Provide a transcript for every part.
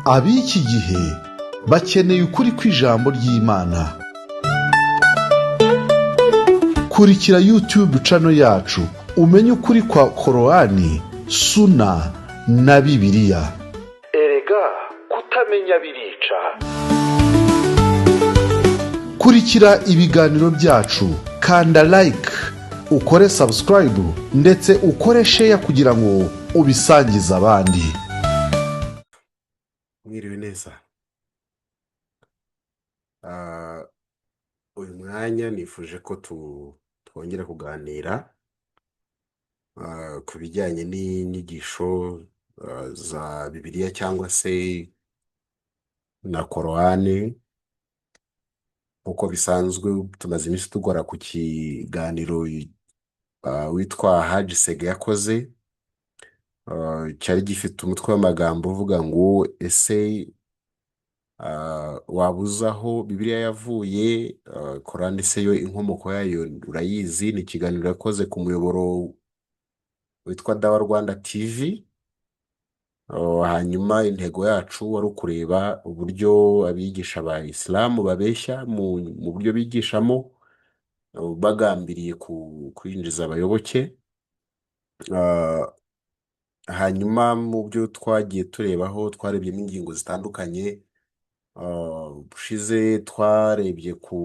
Ab'iki gihe bakeneye ukuri kw'ijambo ry'Imana. Kurikira YouTube channel yacu, umenye ukuri kwa Korowani, Suna na Bibiliya. Erega kutamenya birica. Kurikira ibiganiro byacu, kanda like, ukore subscribe, ndetse ukore share kugira ngo ubisangize abandi. Mwiriwe neza. Uyu mwanya nifuje ko twongera kuganira ku bijyanye n'inyigisho za Bibiliya cyangwa se na Korowani. Nk'uko bisanzwe, tumaze iminsi tugora ku kiganiro witwa Haji Sega yakoze, cyari gifite umutwe w'amagambo uvuga ngo: "Ese waba uzi aho Bibiliya yavuye? Korani se yo inkomoko yayo urayizi?" Ni ikiganiro yakoze ku muyoboro witwa Dawa Rwanda TV. Hanyuma intego yacu wari ukureba uburyo abigisha ba Isilamu babeshya mu buryo bigishamo, bagambiriye kwinjiza abayoboke. Hanyuma mu byo twagiye turebaho, twarebyemo ingingo zitandukanye. Ubushize twarebye ku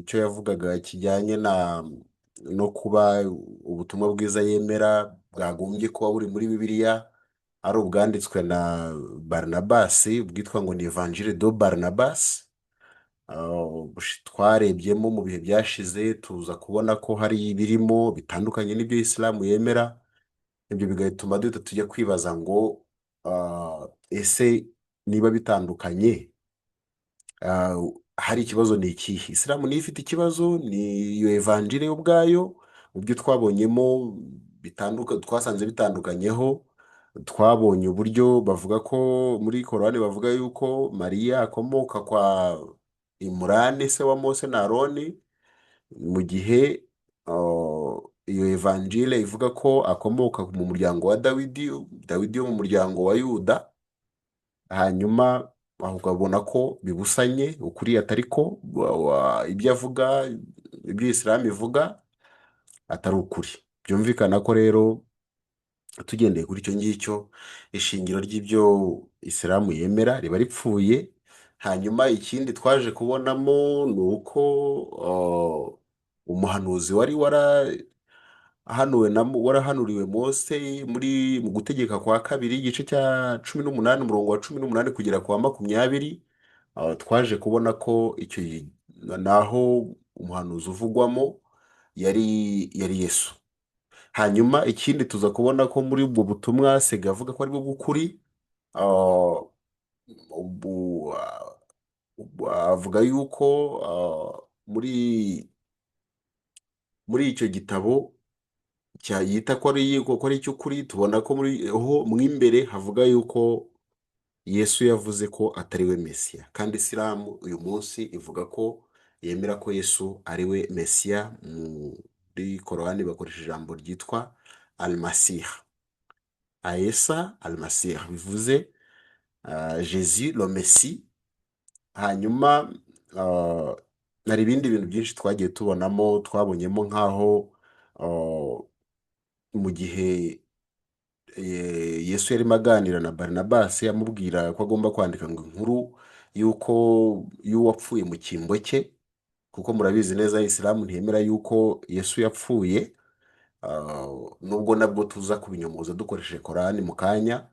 cyo yavugaga kijyanye no kuba ubutumwa bwiza yemera bwagombye kuba buri muri Bibiliya ari ubwanditswe na Barnabasi, bwitwa ngo ni Évangile de Barnabas. Twarebyemo mu bihe byashize, tuza kubona ko hari ibirimo bitandukanye n'ibyo Isilamu yemera. Ibyo bigatuma duhita tujya kwibaza ngo ese niba bitandukanye, hari ikibazo ni ikihe? Isilamu niyo ifite ikibazo? Ni iyo evanjiri yo ubwayo? Mu byo twabonyemo twasanze bitandukanyeho, twabonye uburyo bavuga ko muri Korani bavuga yuko Mariya akomoka kwa Imurani, se wa Mose na Aroni, mu gihe iyo evanjire ivuga ko akomoka mu muryango wa Dawidi, Dawidi wo mu muryango wa Yuda. Hanyuma aho ukabona ko bibusanye, ukuri atari ko ibyo avuga, ibyo Isilamu ivuga atari ukuri. Byumvikana ko rero tugendeye kuri icyo ngicyo, ishingiro ry'ibyo Isilamu yemera riba ripfuye. Hanyuma ikindi twaje kubonamo ni uko umuhanuzi wari warahanuwe na warahanuriwe Mose muri mu Gutegeka kwa Kabiri, igice cya 18, umurongo wa 18 kugera ku wa 20, twaje kubona ko icyo naho umuhanuzi uvugwamo yari Yesu. Hanyuma ikindi tuza kubona ko muri ubwo butumwa Sega avuga ko ari bwo bw'ukuri, avuga yuko muri icyo gitabo yita ko ari icy'ukuri, tubona ko muri ho mo imbere havuga yuko Yesu yavuze ko atari we Mesiya, kandi Isilamu uyu munsi ivuga ko yemera ko Yesu ari we Mesiya. Muri Korowani bakoresha ijambo ryitwa Almasiha, Ayesa Almasiha, bivuze Jésus le Messie. Hanyuma hari ibindi bintu byinshi twagiye tubonamo. Twabonyemo nk'aho mu gihe Yesu yarimo aganira na Barinabasi, amubwira ko agomba kwandika ngo inkuru y'uko y'uwapfuye mu cyimbo cye, kuko murabizi neza Isilamu ntiyemera yuko Yesu yapfuye, nubwo nabwo tuza kubinyomoza dukoresheje Korani mu kanya.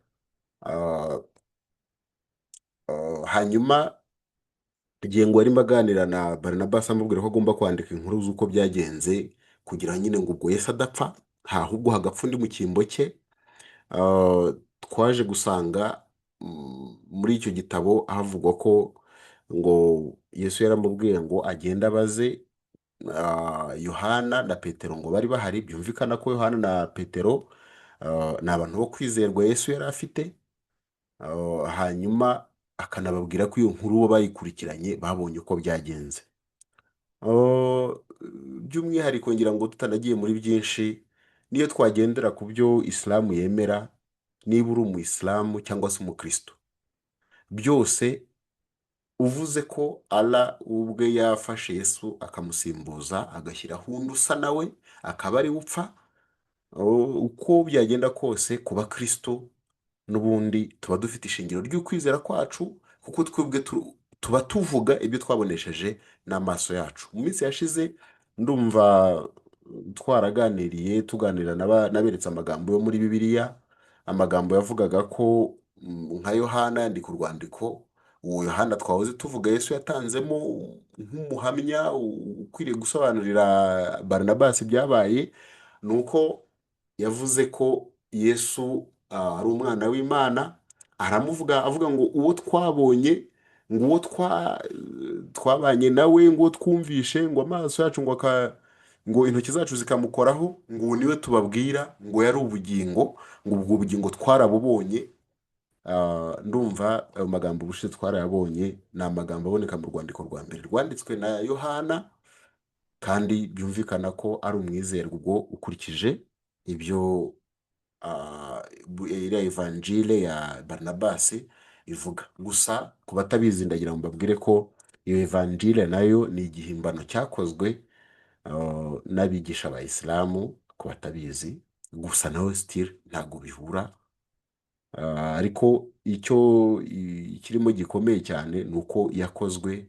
Hanyuma igihe ngo yarimo aganira na Barinabasi, amubwira ko agomba kwandika inkuru z'uko byagenze kugira nyine ngo ubwo Yesu adapfa, ahubwo hagapfa undi mu cyimbo cye, twaje gusanga muri icyo gitabo havugwa ko ngo Yesu yaramubwiye ngo agende abaze Yohana na Petero ngo bari bahari. Byumvikana ko Yohana na Petero ni abantu bo kwizerwa Yesu yari afite. Hanyuma akanababwira ko iyo nkuru bo bayikurikiranye, babonye uko byagenze. By'umwihariko ngira ngo tutanagiye muri byinshi, niyo twagendera ku byo Isilamu yemera, niba uri umuyisilamu cyangwa se umukristo, Byose uvuze ko Allah ubwe yafashe Yesu akamusimbuza, agashyiraho undi usa nawe, akaba ari we upfa. Uko byagenda kose, ku bakristo n'ubundi tuba dufite ishingiro ry'ukwizera kwacu, kuko twebwe tuba tuvuga ibyo twabonesheje n'amaso yacu. Mu minsi yashize ndumva twaraganiriye, tuganira n'aberetse amagambo yo muri Bibiliya, amagambo yavugaga ko nka Yohana yandika urwandiko, uwo Yohana twahoze tuvuga Yesu yatanzemo nk'umuhamya ukwiriye gusobanurira Barinabasi ibyabaye, ni uko yavuze ko Yesu ari umwana w'Imana. Aramuvuga avuga ngo uwo twabonye, ngo uwo twabanye nawe, ngo uwo twumvishe, ngo amaso yacu, ngo intoki zacu zikamukoraho, ngo uwo niwe tubabwira, ngo yari ubugingo, ngo ubwo bugingo twarabubonye. Ndumva ayo magambo ubushize twarayabonye, ni amagambo aboneka mu rwandiko rwa mbere rwanditswe na Yohana, kandi byumvikana ko ari umwizerwa ubwo ukurikije ibyo iriya evanjile ya Barinabasi ivuga. Gusa ku batabizi, ndagira ngo mbabwire ko iyo evanjile nayo ni igihimbano cyakozwe n'abigisha ba Isilamu, ku batabizi. Gusa nawe still ntabwo bihura. Ariko icyo kirimo gikomeye cyane ni uko yakozwe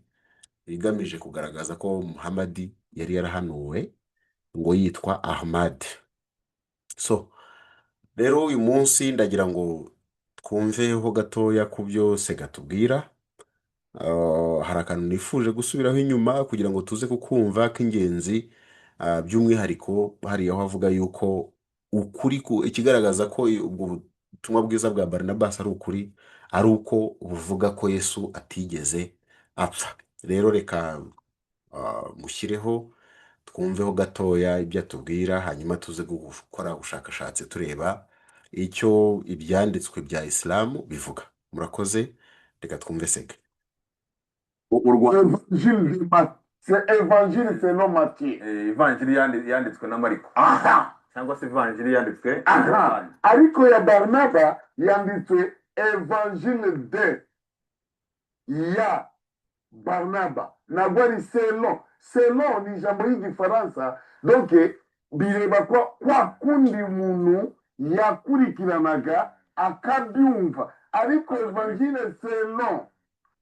igamije kugaragaza ko Muhamadi yari yarahanuwe ngo yitwa Ahmad. So rero uyu munsi ndagira ngo twumveho gatoya ku byo Sega tubwira. Hari akantu nifuje gusubiraho inyuma kugira ngo tuze kukumva k'ingenzi, by'umwihariko hariya aho avuga yuko ukuri ikigaragaza ko ubwo butumwa bwiza bwa Barinabasi ari ukuri ari uko buvuga ko Yesu atigeze apfa. Rero reka mushyireho twumveho gatoya ibyo atubwira, hanyuma tuze gukora ubushakashatsi tureba icyo ibyanditswe bya Isilamu bivuga. Murakoze, reka twumve Sega. Mu Rwanda. Évangile de Matthieu. C'est évangile selon Matthieu. Ivanjiri yanditswe na Mariko cyangwa se ivanjiri yanditswe na Yohana. Ariko ya Barnaba yanditswe évangile de ya Barnaba, ntabwo ari selon. Selon ni ijambo ry'igifaransa, donc bireba kwa kwa kundi umuntu yakurikiranaga akabyumva, ariko évangile selon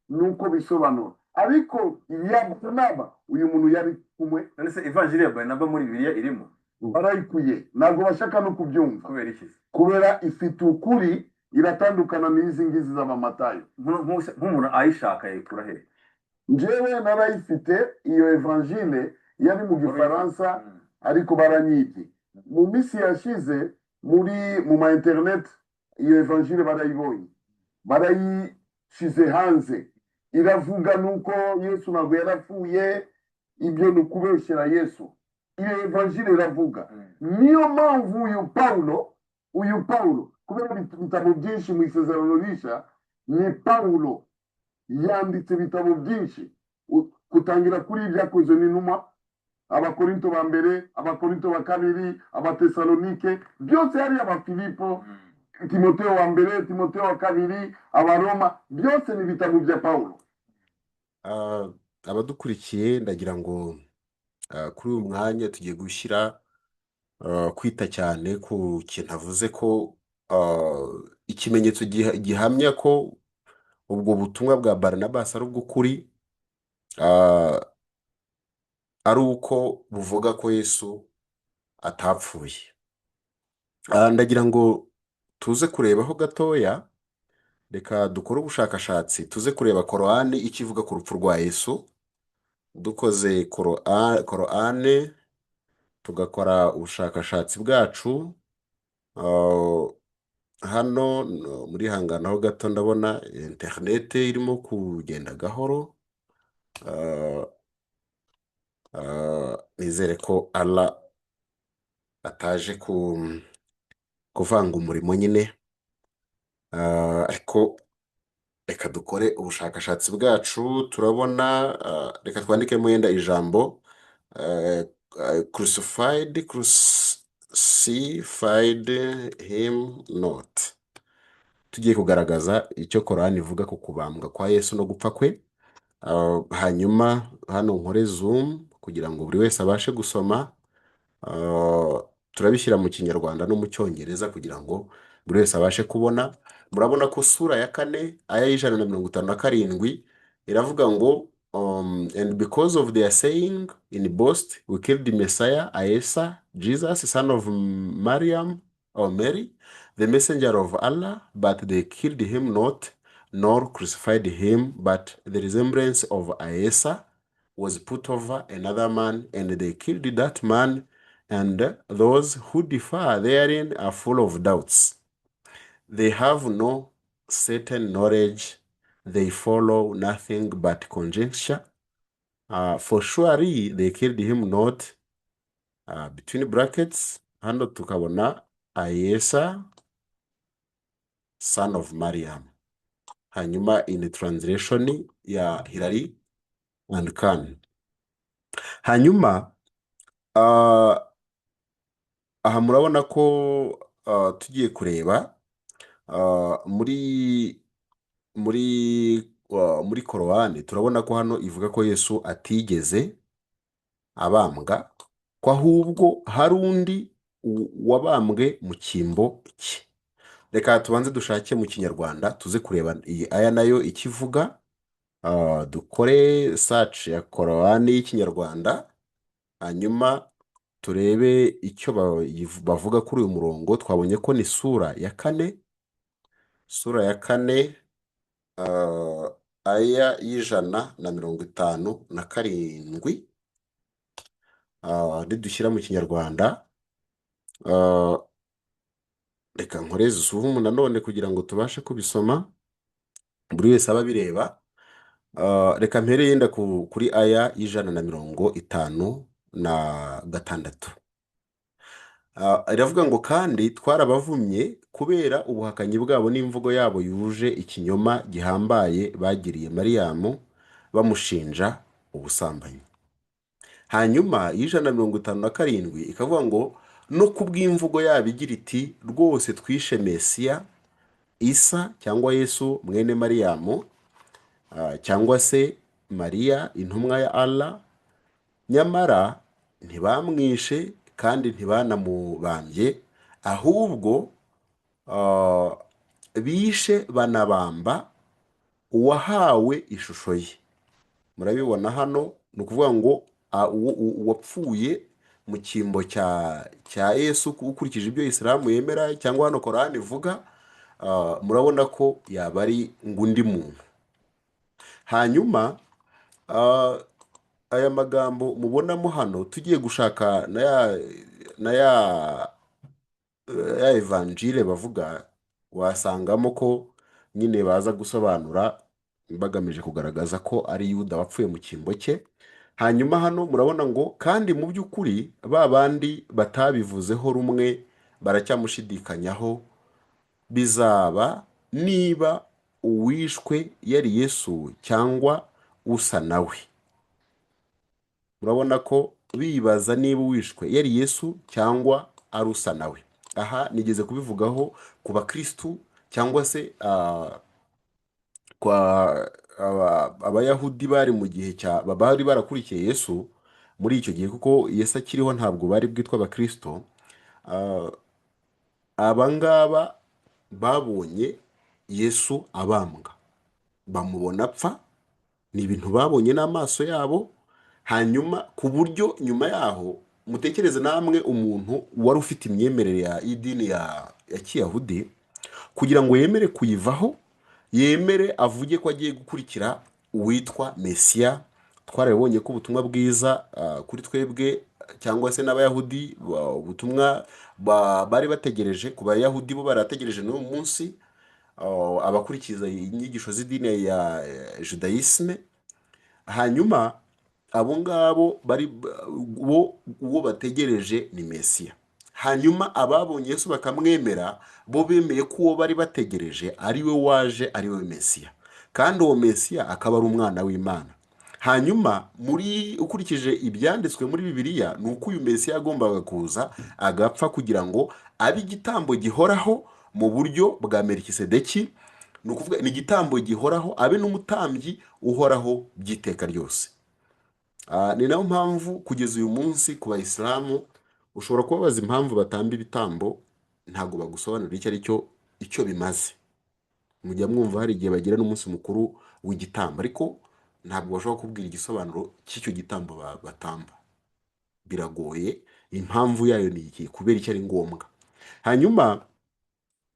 nuko bisobanura. Ariko ya Barnaba, uyu muntu yari kumwe. None se ivanjiri ya Barinaba muri Bibiliya irimo? Barayikuye, ntabwo bashaka no kubyumva. Kubera iki? Kubera ifite ukuri, iratandukana n'izi ngizi z'abamatayo. Nk'umuntu ayishaka yayikura he? Njyewe narayifite iyo évangile, yari mu gifaransa, ariko baranyibye mu minsi yashize muri mu ma internet. Iyo évangile barayibonye, barayishize hanze, iravuga nuko Yesu ntabwo yarapfuye. Ibyo ni ukubeshyera Yesu. Iyo évangile iravuga, niyo mpamvu uyu Paulo, kubera ibitabo byinshi mu Isezerano Rishya, ni Paulo yanditse ibitabo byinshi, gutangira kuri Ibyakozwe n'Intumwa, Abakorinto ba mbere, Abakorinto ba kabiri, Abatesalonike, byose hari Abafilipo, Timoteo wa mbere, Timoteo wa kabiri, Abaroma, byose ni ibitabo bya Paulo. Abadukurikiye, ndagira ngo kuri uyu mwanya tugiye gushyira kwita cyane ku kintu avuze ko ikimenyetso gihamya ko ubwo butumwa bwa Barinabasi ari ubw'ukuri ari uko buvuga ko Yesu atapfuye. Ndagira ngo tuze kurebaho gatoya, reka dukore ubushakashatsi tuze kureba Korani icyo ivuga ku rupfu rwa Yesu. Dukoze Korane tugakora ubushakashatsi bwacu, hano muri hanganaho gato, ndabona interinete irimo kugenda gahoro. Nizere ko Allah ataje kuvanga umurimo nyine. Ariko reka dukore ubushakashatsi bwacu, turabona, reka twandikemo yenda ijambo crucified, crucified him not, turebe icyo Tugiye kugaragaza icyo Korani ivuga ku kubambwa kwa Yesu no gupfa kwe. Hanyuma hano nkore zoom kugira ngo buri wese abashe gusoma. Turabishyira mu Kinyarwanda no mu Cyongereza kugira ngo buri wese abashe kubona. Murabona ko sura ya 4, aya y'157 iravuga ngo "And because of their saying in boast, 'We killed the Messiah, Aesa, Jesus, son of Mariam or Mary, the messenger of Allah, but they killed him not, nor crucified him, but the resemblance of Aesa was put over another man, and they killed that man, and those who differ therein are full of doubts. They have no certain knowledge, they follow nothing but conjecture. For surely they killed him not," between brackets hano tukabona Ayesa, son of Mariam, hanyuma in translation ya Hilali and Khan. Hanyuma aha murabona ko tugiye kureba muri Korowani, turabona ko hano ivuga ko Yesu atigeze abambwa, ko ahubwo hari undi wabambwe mu cyimbo cye. Reka tubanze dushake mu Kinyarwanda, tuze kureba iyi aya nayo ikivuga. Dukore search ya Korowani y'Ikinyarwanda, hanyuma turebe icyo bavuga kuri uyu murongo. Twabonye ko ni sura ya 4, sura ya 4, aya y'157. Nidushyira mu Kinyarwanda, reka nkore zoom nanone kugira ngo tubashe kubisoma, buri wese aba abireba. Reka mpere yenda kuri aya y'156. Iravuga ngo: "Kandi twarabavumye kubera ubuhakanyi bwabo n'imvugo yabo yuje ikinyoma gihambaye bagiriye Mariyamu bamushinja ubusambanyi." Hanyuma y'157 ikavuga ngo: "No ku bw'imvugo yabo igira iti: 'Rwose twishe Mesiya Isa cyangwa Yesu mwene Mariyamu, cyangwa se Mariya intumwa ya Allah, nyamara ntibamwishe kandi ntibanamubambye, ahubwo bishe banabamba uwahawe ishusho ye." Murabibona hano, ni ukuvuga ngo uwapfuye mu cyimbo cya Yesu, ukurikije ibyo Isilamu yemera cyangwa hano Korani ivuga, murabona ko yaba ari ngo undi muntu. Hanyuma aya magambo mubonamo hano, tugiye gushaka na ya evanjile bavuga, wasangamo ko nyine baza gusobanura bagamije kugaragaza ko ari Yuda wapfuye mu cyimbo cye. Hanyuma hano murabona ngo: "Kandi mu by'ukuri ba bandi batabivuzeho rumwe baracyamushidikanyaho, bizaba niba uwishwe yari Yesu cyangwa usa nawe." Murabona ko bibaza niba uwishwe yari Yesu cyangwa ari usa nawe. Aha nigeze kubivugaho ku bakirisitu cyangwa se kwa Abayahudi bari mu gihe cya bari barakurikiye Yesu muri icyo gihe, kuko Yesu akiriho ntabwo bari bwitwa Abakristo. Aba ngaba babonye Yesu abambwa, bamubona apfa, ni ibintu babonye n'amaso yabo. Hanyuma ku buryo nyuma yaho, mutekereze namwe umuntu wari ufite imyemerere y'idini ya kiyahudi, kugira ngo yemere kuyivaho, yemere avuge ko agiye gukurikira uwitwa Mesiya. Twarabibonye ko ubutumwa bwiza, kuri twebwe cyangwa se n'Abayahudi, ubutumwa bari bategereje, ku Bayahudi bo barategereje n'uyu munsi, abakurikiza inyigisho z'idini ya judayisme. Hanyuma abo ngabo bari bo, uwo bategereje ni Mesiya. Hanyuma ababonye Yesu bakamwemera, bo bemeye ko uwo bari bategereje ari we waje, ari we Mesiya, kandi uwo Mesiya akaba ari umwana w'Imana. Hanyuma muri ukurikije ibyanditswe muri Bibiliya, ni uko uyu Mesiya yagombaga kuza agapfa kugira ngo abe igitambo gihoraho. mu buryo bwa Melikisedeki. Ni ukuvuga ni igitambo gihoraho, abe n'umutambyi uhoraho by'iteka ryose. Ni nayo mpamvu kugeza uyu munsi ku bayisilamu ushobora kubabaza impamvu batamba ibitambo, ntabwo bagusobanurira icyo ari cyo, icyo bimaze. Mujya mwumva hari igihe bagira n'umunsi mukuru w'igitambo, ariko ntabwo bashobora kubwira igisobanuro cy'icyo gitambo batamba. Biragoye. Impamvu yayo ni iki? Kubera icyo ari ngombwa. Hanyuma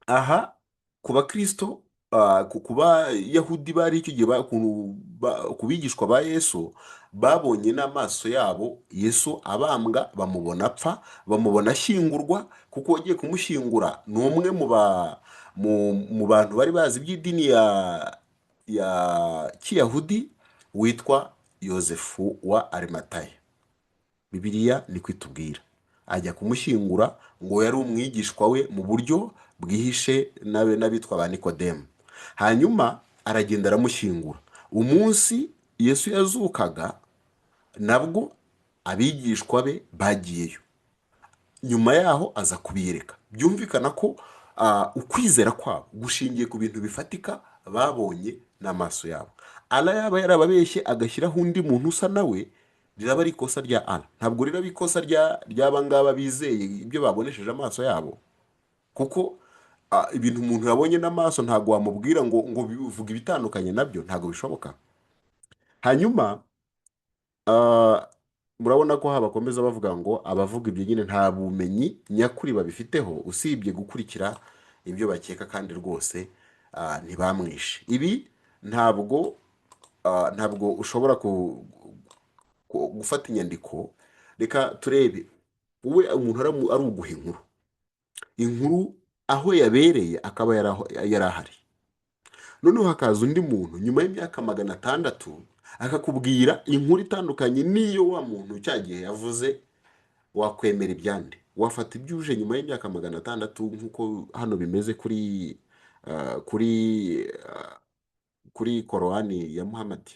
aha ku bakristo, ku bayahudi bari icyo gihe, ku bigishwa ba Yesu babonye n'amaso yabo Yesu abambwa, bamubona apfa, bamubona ashyingurwa, kuko uwagiye kumushyingura ni umwe mu bantu bari bazi iby'idini ya kiyahudi witwa Yozefu wa Arimataya. Bibiliya niko itubwira. Ajya kumushyingura, ngo yari umwigishwa we mu buryo bwihishe n'abitwa ba Nikodemu. Hanyuma aragenda aramushyingura. Umunsi Yesu yazukaga nabwo abigishwa be bagiyeyo, nyuma yaho aza kubiyereka. Byumvikana ko ukwizera kwabo gushingiye ku bintu bifatika babonye n'amaso yabo. Ala yaba yarababeshye agashyiraho undi muntu usa nawe, riraba ari ikosa rya Ala, ntabwo riraba ikosa ry'aba ngaba bizeye ibyo babonesheje amaso yabo, kuko ibintu umuntu yabonye n'amaso ntabwo wamubwira ngo bivuga ibitandukanye nabyo, ntabwo bishoboka. Hanyuma murabona ko aha bakomeza bavuga ngo abavuga ibyo nyine nta bumenyi nyakuri babifiteho usibye gukurikira ibyo bakeka, kandi rwose ntibamwishe. Ibi ntabwo ushobora gufata inyandiko. Reka turebe, wowe umuntu ari uguha inkuru aho yabereye akaba yari ahari, noneho hakaza undi muntu nyuma y'imyaka 600 akakubwira inkuru itandukanye n'iyo wa muntu cya gihe yavuze, wakwemera ibyande? Wafata ibyuje nyuma y'imyaka 600, nk'uko hano bimeze kuri Korowani ya Muhamadi?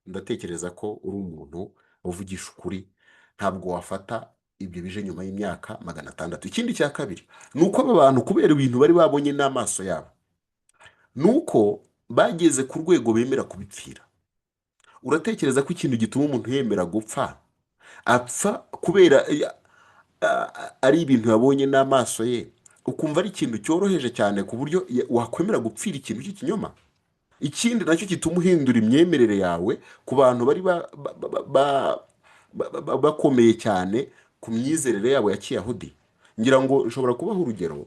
Ndatekereza ko uri umuntu uvugisha ukuri, ntabwo wafata ibyo bije nyuma y'imyaka 600. Ikindi cya kabiri ni uko aba bantu, kubera ibintu bari babonye n'amaso yabo, ni uko bageze ku rwego bemera kubipfira. Uratekereza ko ikintu gituma umuntu yemera gupfa, apfa kubera ari ibintu yabonye n'amaso ye, ukumva ari ikintu cyoroheje cyane ku buryo wakwemera gupfira ikintu cy'ikinyoma? Ikindi nacyo gituma uhindura imyemerere yawe ku bantu bari bakomeye cyane ku myizerere yabo ya kiyahudi, ngira ngo nshobora kubaha urugero.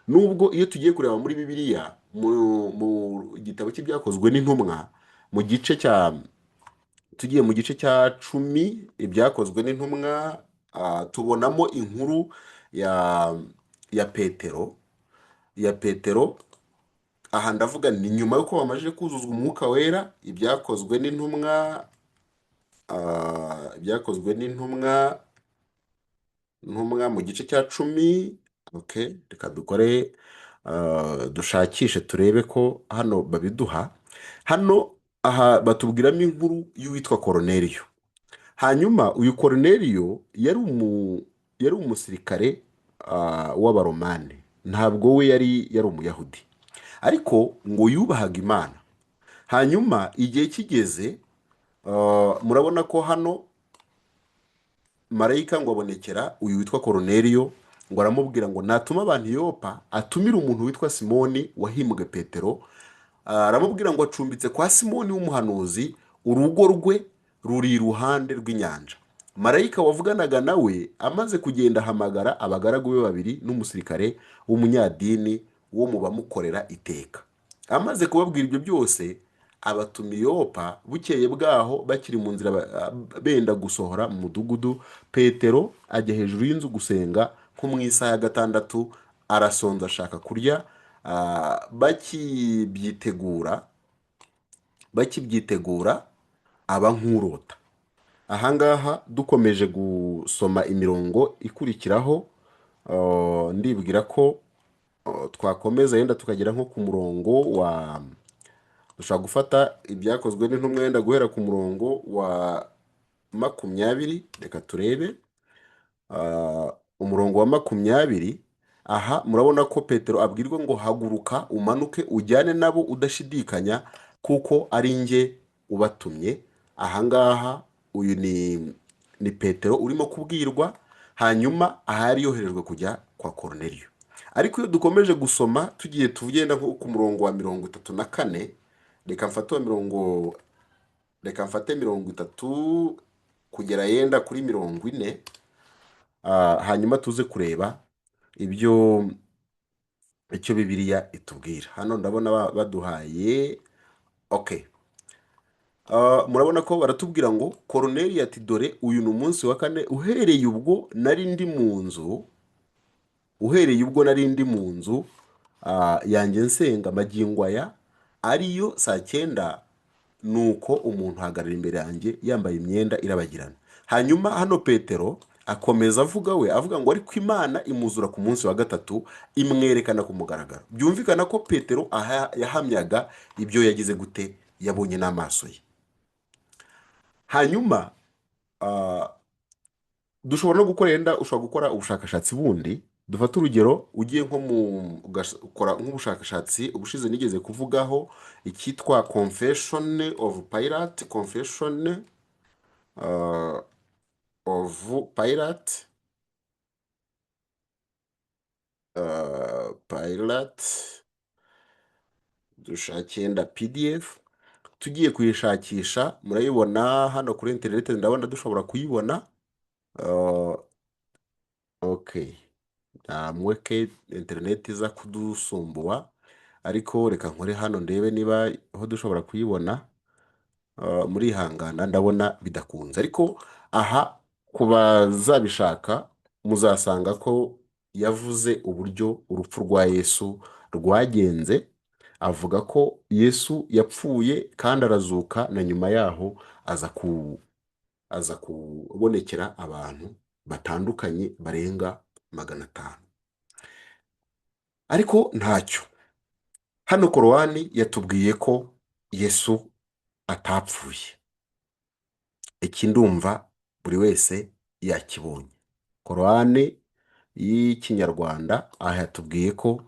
Nubwo iyo tugiye kureba muri Bibiliya, mu gitabo cy'Ibyakozwe n'Intumwa, mu gice cya, tugiye mu gice cya 10, Ibyakozwe n'Intumwa, tubonamo inkuru ya Petero. Aha ndavuga ni nyuma y'uko bamaze kuzuzwa Umwuka Wera. Ibyakozwe n'Intumwa, Ibyakozwe n'Intumwa mu gice cya 10. Okay, reka dukore, dushakishe turebe ko hano babiduha. Hano aha batubwiramo inkuru y'uwitwa Koroneliyo. Hanyuma uyu Koroneliyo yari umusirikare w'Abaromani, ntabwo we yari umuyahudi, ariko ngo yubahaga Imana. Hanyuma igihe kigeze, murabona ko hano marayika ngo abonekera uyu witwa Koroneliyo, ngo aramubwira ngo natuma abantu i Yopa atumire umuntu witwa Simoni wahimbwe Petero. Aramubwira ngo acumbitse kwa Simoni w'umuhanuzi, urugo rwe ruri iruhande rw'inyanja. Marayika wavuganaga nawe amaze kugenda, ahamagara abagaragu be babiri n'umusirikare w'umunyadini wo mu bamukorera iteka. Amaze kubabwira ibyo byose, abatuma i Yopa. Bukeye bwaho, bakiri mu nzira benda gusohora mu mudugudu, Petero ajya hejuru y'inzu gusenga nko mu isaha ya gatandatu, arasonza ashaka kurya. Bakibyitegura aba nk'urota. Ahangaha dukomeje gusoma imirongo ikurikiraho, ndibwira ko twakomeza yenda tukagera nko ku murongo wa, dushobora gufata Ibyakozwe n'Intumwa yenda guhera ku murongo wa 20. Reka turebe umurongo wa 20. Aha murabona ko Petero abwirwa ngo haguruka umanuke ujyane nabo udashidikanya kuko ari njye ubatumye. Ahangaha uyu ni Petero urimo kubwirwa, hanyuma aha yari yoherejwe kujya kwa Koruneliyo. Ariko iyo dukomeje gusoma tugiye tugenda nko ku murongo wa 34, reka mfate uwa mirongo, reka mfate 30 kugera yenda kuri 40, hanyuma tuze kureba ibyo icyo Bibiliya itubwira. Hano ndabona baduhaye okay. Murabona ko baratubwira ngo Koruneliyo ati dore uyu ni umunsi wa kane uhereye ubwo nari ndi mu nzu, uhereye ubwo nari ndi mu nzu yanjye nsenga magingo aya ariyo saa cyenda, nuko umuntu ahagarara imbere yanjye yambaye imyenda irabagirana. Hanyuma hano Petero akomeza avuga, we avuga ngo ariko Imana imuzura ku munsi wa gatatu imwerekana ku mugaragaro. Byumvikana ko Petero aha yahamyaga ibyo yagize gute, yabonye n'amaso ye. Hanyuma dushobora no gukora, yenda ushobora gukora ubushakashatsi bundi. Dufate urugero, ugiye nko mu ugakora nk'ubushakashatsi ubushize nigeze kuvugaho icyitwa confession of pirate, confession of pirate, pirate, dushake yenda PDF. Tugiye kuyishakisha murayibona hano kuri interineti, ndabona dushobora kuyibona. Okay, ntamweke interineti iza kudusumbuwa, ariko reka nkore hano ndebe niba aho dushobora kuyibona. Murihangana ndabona bidakunze, ariko aha ku bazabishaka muzasanga ko yavuze uburyo urupfu rwa Yesu rwagenze, avuga ko Yesu yapfuye kandi arazuka, na nyuma yaho aza kubonekera abantu batandukanye barenga 500. Ariko ntacyo, hano Korowani yatubwiye ko Yesu atapfuye. Iki ndumva buri wese yakibonye. Korowani y'Ikinyarwanda aha yatubwiye ko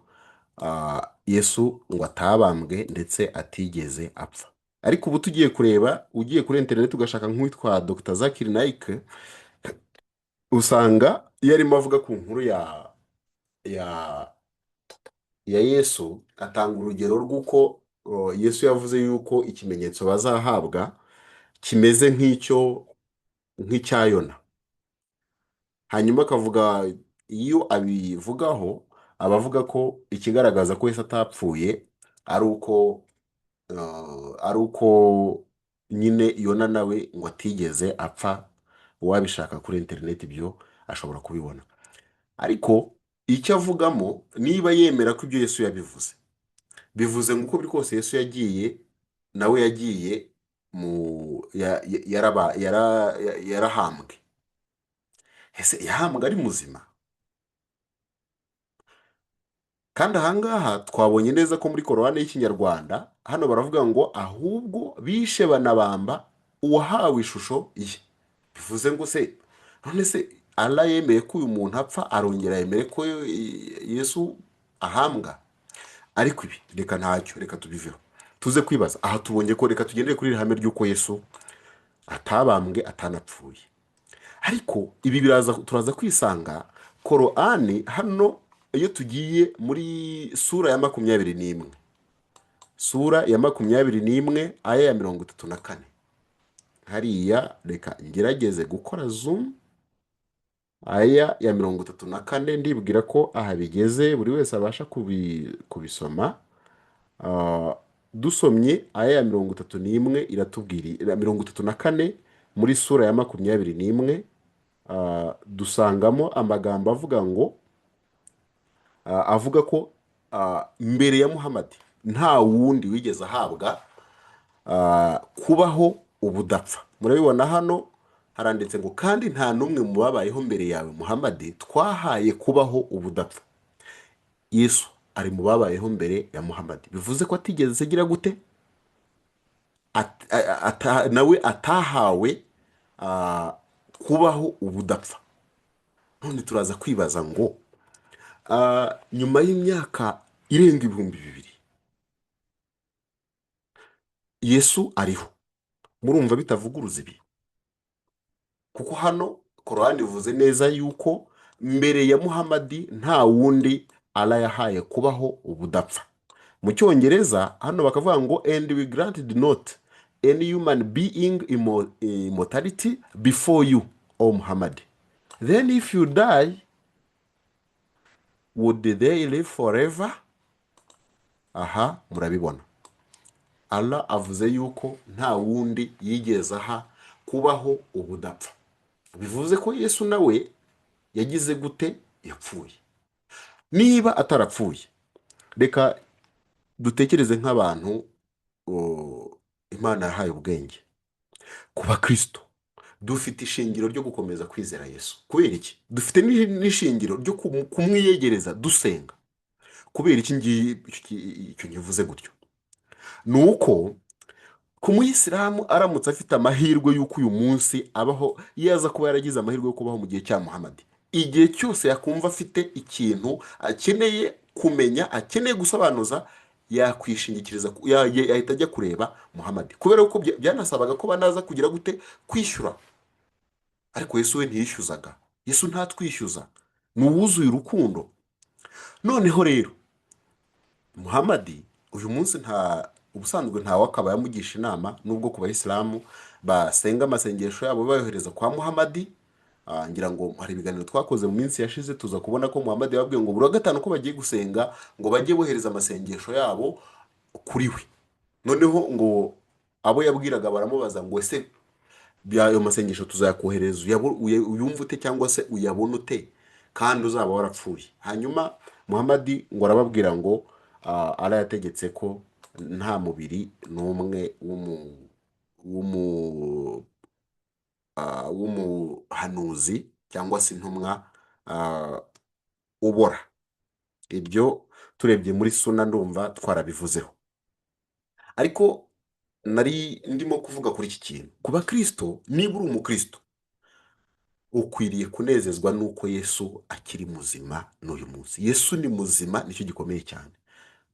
Yesu ngo atabambwe ndetse atigeze apfa. Ariko ubu tugiye kureba, ugiye kuri interineti ugashaka nk'uwitwa Dr Zakir Naik, usanga iyo arimo avuga ku nkuru ya Yesu, atanga urugero rw'uko Yesu yavuze yuko ikimenyetso bazahabwa kimeze nk'icya Yona. Hanyuma akavuga, iyo abivugaho aba avuga ko ikigaragaza ko Yesu atapfuye ari uko nyine Yona nawe ngo atigeze apfa. Uwabishaka kuri interineti ibyo ashobora kubibona. Ariko icyo avugamo, niba yemera ko ibyo Yesu yabivuze, bivuze ngo uko biri kose Yesu yagiye, nawe yagiye mu yaraba yarahambwe. Ese yahambwe ari muzima? Kandi ahangaha twabonye neza ko muri Korowani y'Ikinyarwanda hano baravuga ngo ahubwo bishe banabamba uwahawe ishusho ye. Bivuze ngo se none se Allah yemeye ko uyu muntu apfa, arongera yemere ko Yesu ahambwa? Ariko ibi reka ntacyo, reka tubiveho tuze kwibaza. Aha tubonye ko, reka tugendere kuri iri hame ry'uko Yesu atabambwe atanapfuye. Ariko ibi biraza, turaza kwisanga Korowani hano iyo tugiye muri sura ya 21, sura ya 21 aya ya 34 hariya. Reka ngerageze gukora zoom. Aya ya 34, ndibwira ko aha bigeze buri wese abasha kubisoma. Dusomye aya ya 31 iratubwira, 34 muri sura ya 21, dusangamo amagambo avuga ngo avuga ko mbere ya Muhamadi nta wundi wigeze ahabwa kubaho ubudapfa. Murabibona hano haranditse ngo kandi nta n'umwe mu babayeho mbere yawe Muhamadi twahaye kubaho ubudapfa. Yesu ari mu babayeho mbere ya Muhamadi, bivuze ko atigeze agira gute, nawe atahawe kubaho ubudapfa. None turaza kwibaza ngo Nyuma y'imyaka irenga 2000 Yesu ariho, murumva bitavuguruza ibi? Kuko hano Korani ivuze neza yuko mbere ya Muhamadi nta wundi Allah yahaye kubaho ubudapfa. Mu Cyongereza hano bakavuga ngo: "And we granted not any human being immortality before you, O Muhammad. Then if you die, would they live forever?" Aha murabibona, Allah avuze yuko nta wundi yigeze aha kubaho ubudapfa. Bivuze ko Yesu nawe yagize gute? Yapfuye. Niba atarapfuye, reka dutekereze nk'abantu Imana yahaye ubwenge. Ku bakristo, dufite ishingiro ryo gukomeza kwizera Yesu. Kubera iki? Dufite n'ishingiro ryo kumwiyegereza dusenga. Kubera iki ngiyi icyo nkivuze gutyo? Ni uko ku muyisilamu, aramutse afite amahirwe y'uko uyu munsi abaho, iyo aza kuba yaragize amahirwe yo kubaho mu gihe cya Muhamadi, igihe cyose yakumva afite ikintu akeneye kumenya, akeneye gusobanuza, yakwishingikiriza yahita ajya kureba Muhamadi, kubera ko byanasabaga ko banaza kugira gute? Kwishyura. Ariko Yesu we ntiyishyuzaga. Yesu ntatwishyuza, ni uwuzuye urukundo. Noneho rero Muhamadi uyu munsi nta ubusanzwe ntawe akaba yamugisha inama, nubwo ku bayisilamu basenga amasengesho yabo bayohereza kwa Muhamadi. Ngira ngo hari ibiganiro twakoze mu minsi yashize, tuza kubona ko Muhamadi yababwiye ngo buri wa gatanu ko bagiye gusenga, ngo bajye bohereza amasengesho yabo kuri we. Noneho ngo abo yabwiraga baramubaza ngo: "Ese ayo masengesho tuzayakohereza uyumve ute, cyangwa se uyabone ute, kandi uzaba warapfuye?" Hanyuma Muhamadi ngo arababwira ngo Allah yategetse ko nta mubiri n'umwe w'umuhanuzi cyangwa se intumwa ubora. Ibyo turebye muri Suna, ndumva twarabivuzeho. Ariko nari ndimo kuvuga kuri iki kintu ku bakristo: niba uri umukristo, ukwiriye kunezezwa n'uko Yesu akiri muzima n'uyu munsi. Yesu ni muzima, nicyo gikomeye cyane.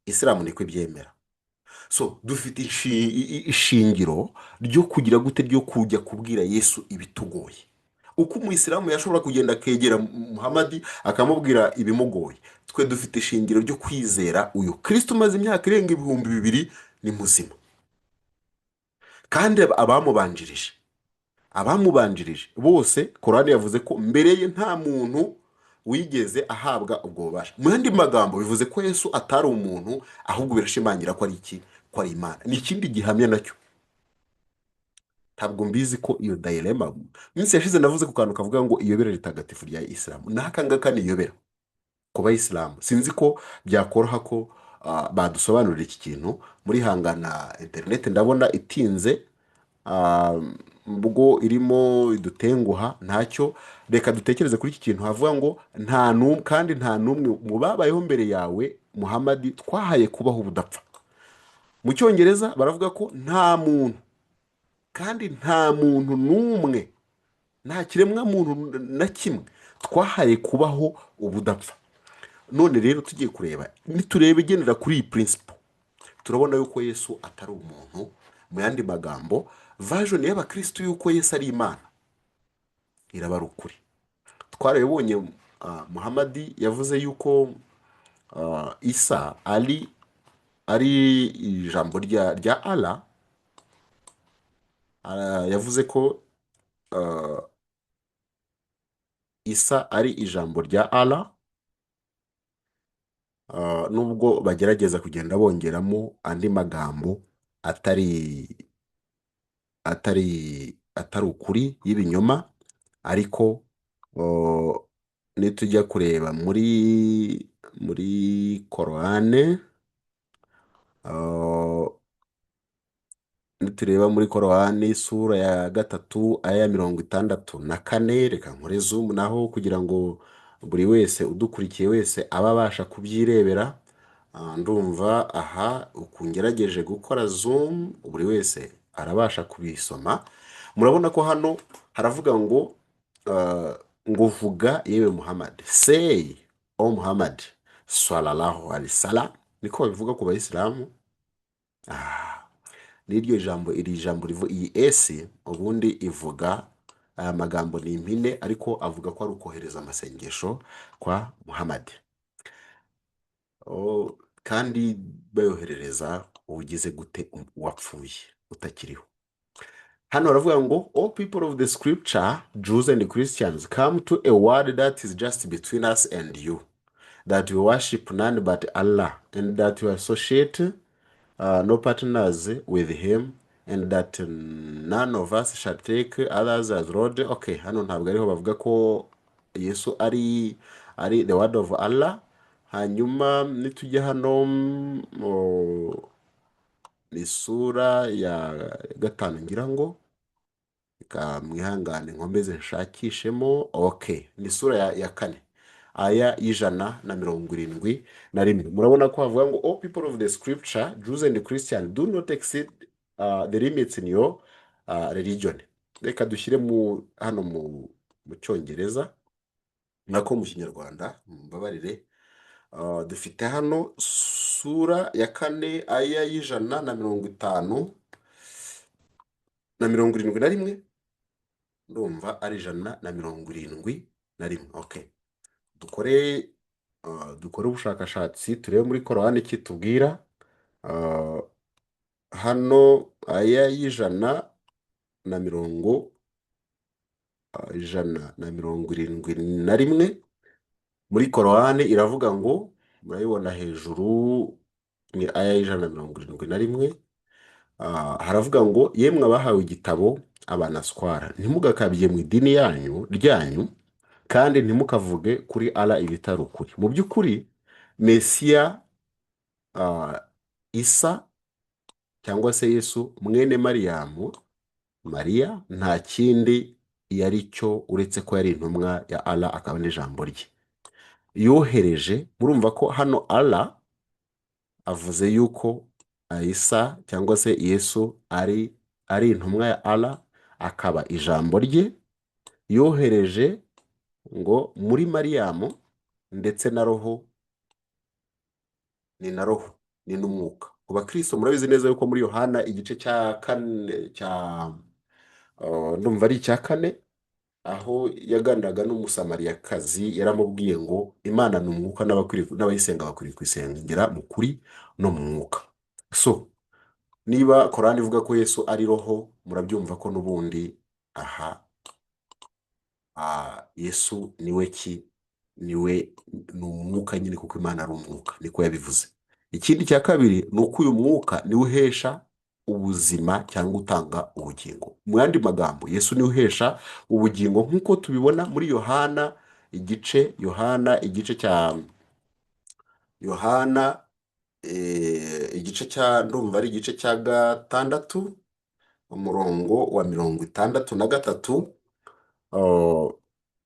Isilamu niko ibyemera. So dufite ishingiro ryo kugira gute? Ryo kujya kubwira Yesu ibitugoye. Uko umuyisilamu yashobora kugenda akegera Muhamadi akamubwira ibimugoye, twe dufite ishingiro ryo kwizera uyu Kirisito umaze imyaka irenga 2000, ni muzima. Kandi abamubanjirije bose, Korani yavuze ko mbere ye nta muntu wigeze ahabwa ubwo bubasha. Mu yandi magambo, bivuze ko Yesu atari umuntu, ahubwo birashimangira ko ari iki? Ko ari Imana. Ni ikindi gihamya nacyo. Ntabwo mbizi ko iyo dilemma, minsi yashize navuze ku kantu kavuga ngo iyobera ritagatifu rya Isilamu, n'aka ngaka ni iyobera ku bayisilamu. Sinzi ko byakoroha ko badusobanurira iki kintu. Muri hangana interineti ndabona itinze, ubwo irimo idutenguha, ntacyo. Reka dutekereze kuri iki kintu havuga ngo nta n'umwe, kandi nta n'umwe mu babayeho mbere yawe Muhamadi twahaye kubaho ubudapfa. Mu Cyongereza baravuga ko nta muntu, kandi nta muntu n'umwe, nta kiremwa muntu na kimwe twahaye kubaho ubudapfa. None rero tugiye kureba, nitureba igendera kuri iyi principle, turabona yuko Yesu atari umuntu. Mu yandi magambo, version y'abakirisitu yuko Yesu ari Imana iraba ari ukuri. Twarabibonye, Muhamadi yavuze yuko Isa ari ijambo rya Allah. Yavuze ko Isa ari ijambo rya Allah, nubwo bagerageza kugenda bongeramo andi magambo atari ukuri y'ibinyoma. Ariko nitujya kureba muri Korane, nitureba muri Korowani sura ya 3 aya 64, reka nkore zoom naho kugira ngo buri wese udukurikiye wese abe abasha kubyirebera. Ndumva aha uku ngerageje gukora zoom, buri wese arabasha kubisoma. Murabona ko hano haravuga ngo vuga yewe Muhammad, say. O Muhammad sallallahu alaihi wasallam, niko babivuga ku bayisilamu. N'iryo jambo, iri jambo rivu iyi S ubundi ivuga aya magambo ni impine, ariko avuga ko ari ukohereza amasengesho kwa Muhammad. Oh, kandi bayoherereza ugize gute? Uwapfuye, utakiriho. Hano baravuga ngo: "All people of the scripture, Jews and Christians, come to a word that is just between us and you, that we worship none but Allah and that we associate no partners with him and that none of us shall take others as Lord." Okay, hano ntabwo ariho bavuga ko Yesu ari the word of Allah. Hanyuma nitujya hano ni isura ya 5 ngira ngo. Reka mwihangane nkomeze nshakishemo. Okay, ni isura ya 4, aya y'171. Murabona ko havuga ngo: "All people of the scripture, Jews and Christian, do not exceed the limits in your religion." Reka dushyire mu hano mu Cyongereza, nako mu Kinyarwanda, mumbabarire. Dufite hano sura ya 4, aya y'150 na 71. Ndumva ari 171. Okay, dukore ubushakashatsi, turebe muri Korowani iki tubwira. Hano aya y'ijana na mirongo 171 muri Korowani iravuga ngo, murayibona hejuru, ni aya y'171. Haravuga ngo: "Yemwe abahawe igitabo, abanaswara, ntimugakabye mu idini yanyu ryanyu kandi ntimukavuge kuri Allah ibitari ukuri. Mu by'ukuri Mesiya Isa cyangwa se Yesu mwene Mariyamu, Mariya, nta kindi yari cyo uretse ko yari intumwa ya Allah akaba n'ijambo rye yohereje." Murumva ko hano Allah avuze yuko Isa cyangwa se Yesu ari intumwa ya Allah akaba ijambo rye yohereje ngo muri Mariyamu, ndetse na roho, ni na roho, ni n'umwuka. Ku bakristo murabizi neza yuko muri Yohana igice cya 4 cya ndumva ari icya 4, aho yaganiraga n'Umusamariyakazi, yaramubwiye ngo Imana ni umwuka, n'abayisenga bakwiriye kuyisengera mu kuri no mu mwuka. So niba Korani ivuga ko Yesu ari roho, murabyumva ko n'ubundi aha Yesu niwe ki? Niwe ni umwuka nyine, kuko Imana ari umwuka, niko yabivuze. Ikindi cya kabiri ni uko uyu mwuka niwe uhesha ubuzima cyangwa utanga ubugingo. Mu yandi magambo, Yesu niwe uhesha ubugingo nk'uko tubibona muri Yohana igice, Yohana igice cya Yohana igice cya, ndumva ari igice cya 6, umurongo wa 63. Oh,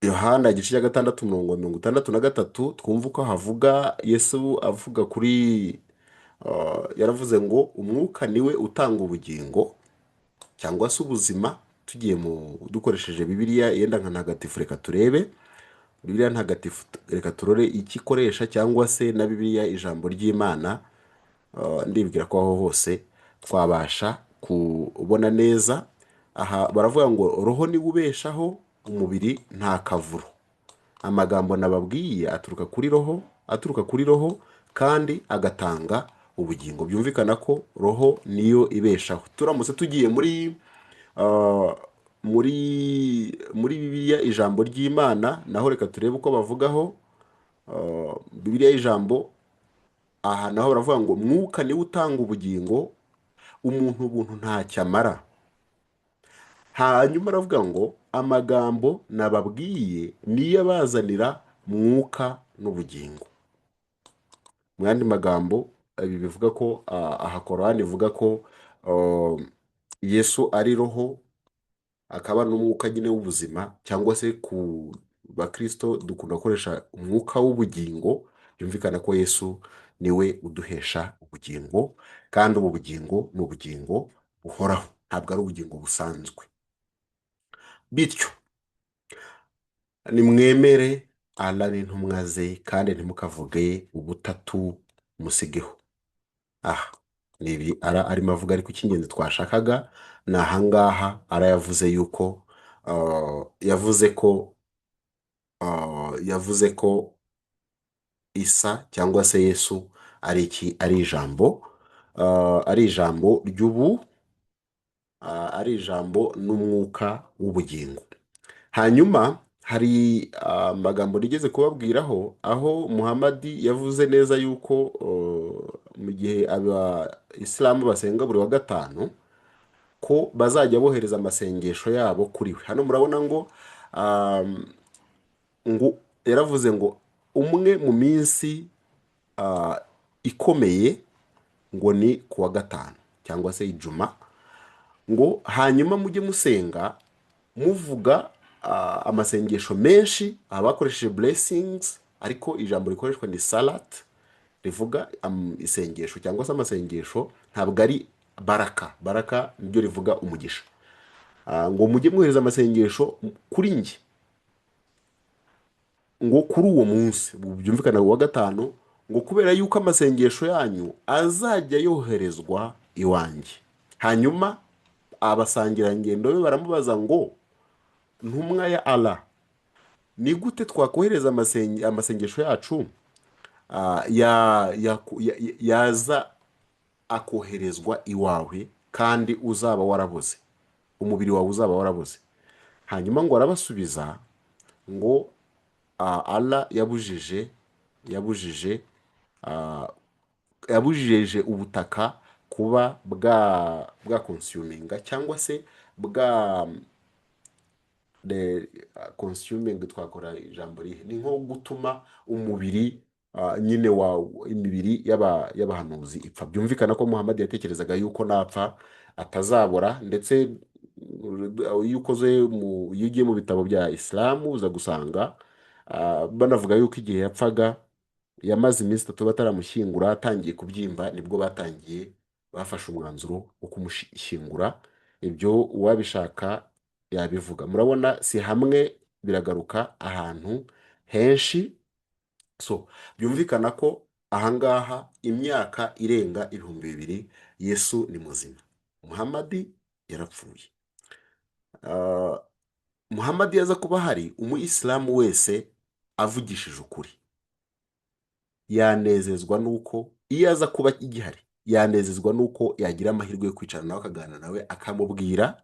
Yohana igice cya 6, umurongo wa 63, twumva uko havuga Yesu avuga kuri yaravuze ngo umwuka niwe utanga ubugingo cyangwa se ubuzima. Tugiye mu dukoresheje Bibiliya yenda nka ntagatifu, reka turebe Bibiliya ntagatifu, reka turore icyo ikoresha, cyangwa se na Bibiliya ijambo ry'Imana. Ndibwira ko aho hose twabasha kubona neza. Aha baravuga ngo roho niwe ubeshaho, umubiri nta kavuro. Amagambo nababwiye aturuka kuri roho, aturuka kuri roho kandi agatanga ubugingo. Byumvikana ko roho niyo ibeshaho. Turamutse tugiye muri Bibiliya ijambo ry'Imana naho, reka turebe uko bavugaho. Bibiliya ijambo, aha naho baravuga ngo mwuka niwe utanga ubugingo, umuntu ubuntu ntacyo amara. Hanyuma aravuga ngo amagambo nababwiye niyo abazanira mwuka n'ubugingo. Mu yandi magambo, ibi bivuga ko aha Korani ivuga ko Yesu ari roho akaba n'umwuka nyine w'ubuzima, cyangwa se ku bakristo dukunda gukoresha umwuka w'ubugingo. Byumvikana ko Yesu niwe uduhesha ubugingo, kandi ubu bugingo ni ubugingo buhoraho, ntabwo ari ubugingo busanzwe. Bityo nimwemere Allah n'intumwa ze, kandi ntimukavuge ubutatu, musigeho. Aha ni ibi ara arimo avuga, ariko icy'ingenzi twashakaga ni ahangaha ara yavuze yuko yavuze ko Isa cyangwa se Yesu ari iki? Ari ijambo, ari ijambo ry'ubu, ari ijambo n'umwuka w'ubugingo. Hanyuma hari amagambo nigeze kubabwiraho, aho Muhamadi yavuze neza yuko mu gihe Abayisilamu basenga buri wa gatanu, ko bazajya bohereza amasengesho yabo kuri we. Hano murabona ngo yaravuze ngo umwe mu minsi ikomeye ngo ni ku wa gatanu cyangwa se ijuma, ngo hanyuma mujye musenga muvuga amasengesho menshi. Abakoresheje blessings, ariko ijambo rikoreshwa ni salat, rivuga isengesho cyangwa se amasengesho, ntabwo ari baraka. Baraka niryo rivuga umugisha. Ngo mujye mwohereza amasengesho kuri njye, ngo kuri uwo munsi, byumvikana wa gatanu, ngo kubera yuko amasengesho yanyu azajya yoherezwa iwanjye. Hanyuma abasangirangendo be baramubaza ngo: "Ntumwa ya Allah, ni gute twakohereza amasengesho yacu yaza akoherezwa iwawe kandi uzaba warabuze, umubiri wawe uzaba warabuze?" Hanyuma ngo arabasubiza ngo Allah yabujije ubutaka kuba bwa consuminga cyangwa se bwa consuming. Twakora ijambo rihe? Ni nko gutuma umubiri nyine wa imibiri y'abahanuzi ipfa. Byumvikana ko Muhammad yatekerezaga yuko napfa atazabora. Ndetse iyo ukoze mu iyo ugiye mu bitabo bya Isilamu, uza gusanga banavuga yuko igihe yapfaga yamaze iminsi 3 bataramushyingura, atangiye kubyimba, nibwo batangiye bafashe umwanzuro wo kumushyingura. Ibyo uwabishaka yabivuga. Murabona si hamwe, biragaruka ahantu henshi. So byumvikana ko ahangaha imyaka irenga 2000, Yesu ni muzima, Muhamadi yarapfuye. Muhamadi yaza kuba ahari, umuyisilamu wese avugishije ukuri yanezezwa n'uko, iyo aza kuba igihari, yanezezwa n'uko yagira amahirwe yo kwicara nawe, akaganira nawe, akamubwira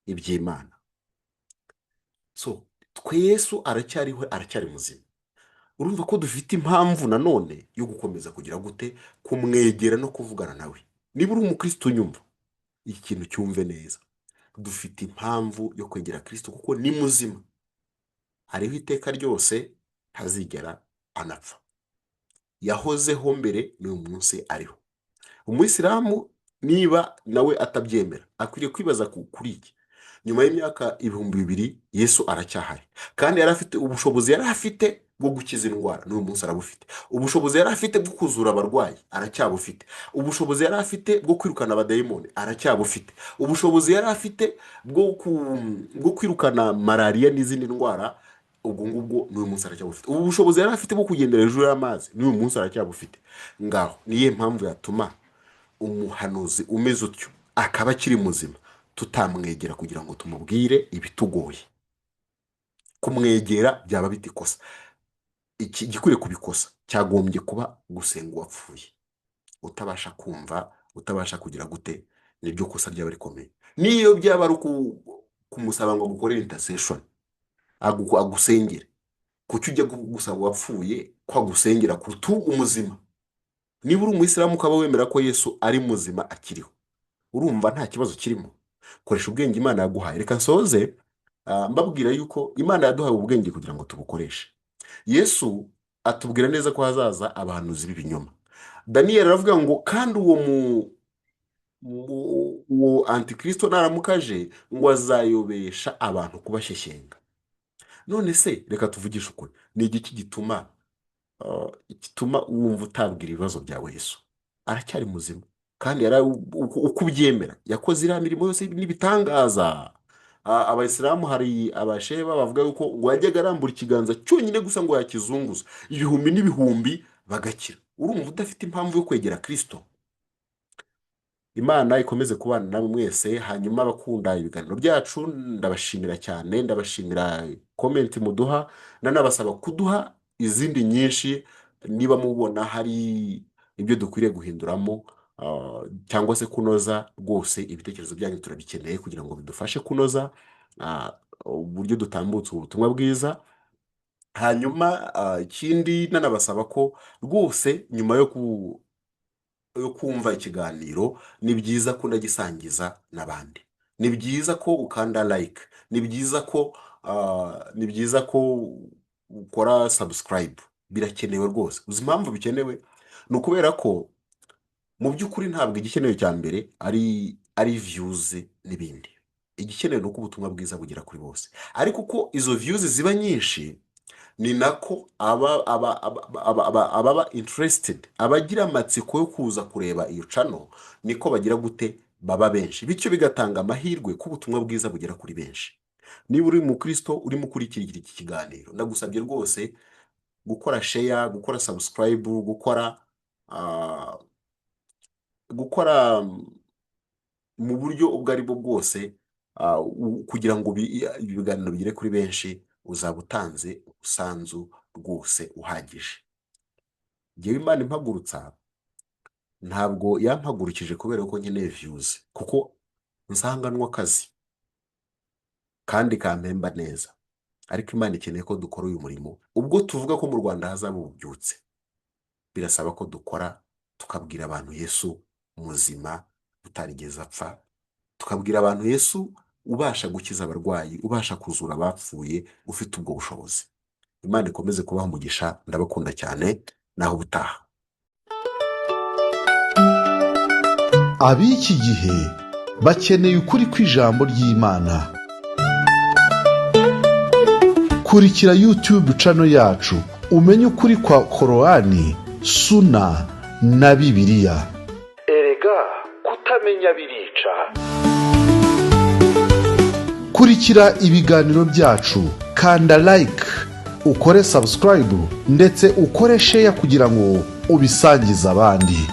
iby'Imana. So twe Yesu aracyariho, aracyari muzima. Urumva ko dufite impamvu nanone yo gukomeza kugira gute? Kumwegera no kuvugana nawe. Niba uri umukristo unyumva, iki kintu cyumve neza: dufite impamvu yo kwegera Kristo kuko ni muzima, hariho iteka ryose, ntazigera anapfa. Yahozeho mbere, n'uyu munsi ariho. Umuyisilamu niba nawe atabyemera, akwiriye kwibaza kuri iki: nyuma y'imyaka 2000, Yesu aracyahari, kandi yari afite ubushobozi yari afite bwo gukiza indwara, n'uyu munsi arabufite. Ubushobozi yari afite bwo kuzura abarwayi, aracyabufite. Ubushobozi yari afite bwo kwirukana abadayimoni, aracyabufite. Ubushobozi yari afite bwo kwirukana malariya n'izindi ndwara, ubwo ngubwo n'uyu munsi aracyabufite. Ubu bushobozi yari afite bwo kugendera hejuru y'amazi, n'uyu munsi aracyabufite. Ngaho niyo mpamvu yatuma umuhanuzi umeze utyo akaba akiri muzima tutamwegera kugira ngo tumubwire ibitugoye? Kumwegera byaba bita ikosa? Iki gikwiriye kubikosa cyagombye kuba gusenga uwapfuye, utabasha kumva, utabasha kugira gute, niryo kosa ryaba rikomeye. Niyo byaba ari kumusaba ngo agukorere intercession, agusengere, kuki ujya gusaba uwapfuye ko agusengera kuruta umuzima? Niba uri umuyisilamu ukaba wemera ko Yesu ari muzima, akiriho, urumva nta kibazo kirimo. Koresha ubwenge Imana yaguhaye. Reka nsoze mbabwira yuko Imana yaduhaye ubwenge kugira ngo tubukoreshe. Yesu atubwira neza ko hazaza abahanuzi b'ibinyoma. Daniyeli aravuga ngo kandi uwo antikristo naramuka aje, ngo azayobesha abantu kubashyeshyenga. None se reka tuvugishe ukuri, ni igiki gituma wumva utabwira ibibazo byawe Yesu? Aracyari muzima, kandi uko ubyemera yakoze iriya mirimo yose n'ibitangaza. Abayisilamu hari abashehe bavuga yuko ngo yajyaga arambura ikiganza cyonyine gusa ngo yakizunguza, ibihumbi n'ibihumbi bagakira. Urumva udafite impamvu yo kwegera Kristo? Imana ikomeze kubana namwe mwese. Hanyuma abakunda ibiganiro byacu, ndabashimira cyane, ndabashimira comment muduha, nanabasaba kuduha izindi nyinshi niba mubona hari ibyo dukwiriye guhinduramo cyangwa se kunoza. Rwose ibitekerezo byanyu turabikeneye kugira ngo bidufashe kunoza uburyo dutambutsa ubutumwa bwiza. Hanyuma ikindi, nanabasaba ko rwose nyuma yo kumva ikiganiro, ni byiza ko unagisangiza n'abandi, ni byiza ko ukanda like, ni byiza ko ukora subscribe. Birakenewe rwose. Uzi impamvu bikenewe? Ni ukubera ko mu by'ukuri ntabwo igikenewe cya mbere ari views n'ibindi. Igikenewe ni uko ubutumwa bwiza bugera kuri bose. Ariko uko izo views ziba nyinshi, ni nako ababa interested, abagira amatsiko yo kuza kureba iyo channel, niko bagira gute? Baba benshi. Bityo bigatanga amahirwe ko ubutumwa bwiza bugera kuri benshi. Niba uri umukristo urimo ukurikira iki kiganiro, ndagusabye rwose gukora share, gukora subscribe, gukora mu buryo ubwo ari bwo bwose kugira ngo ibi biganiro bigere kuri benshi. Uzaba utanze umusanzu rwose uhagije. Ngewe Imana impagurutsa, ntabwo yampagurukije kubera ko nkeneye views, kuko nsanganwa akazi kandi kampemba neza. Ariko Imana ikeneye ko dukora uyu murimo. Ubwo tuvuga ko mu Rwanda hazaba ububyutse, birasaba ko dukora, tukabwira abantu Yesu muzima utarigeze apfa, tukabwira abantu Yesu ubasha gukiza abarwayi, ubasha kuzura abapfuye, ufite ubwo bushobozi. Imana ikomeze kubaha umugisha. Ndabakunda cyane. Naho ubutaha. Ab'iki gihe bakeneye ukuri kw'ijambo ry'Imana. Kurikira YouTube channel yacu umenye ukuri kwa Korowani, Suna na Bibiliya. Erega kutamenya birica. Kurikira ibiganiro byacu, kanda like, ukore subscribe, ndetse ukore share kugira ngo ubisangize abandi.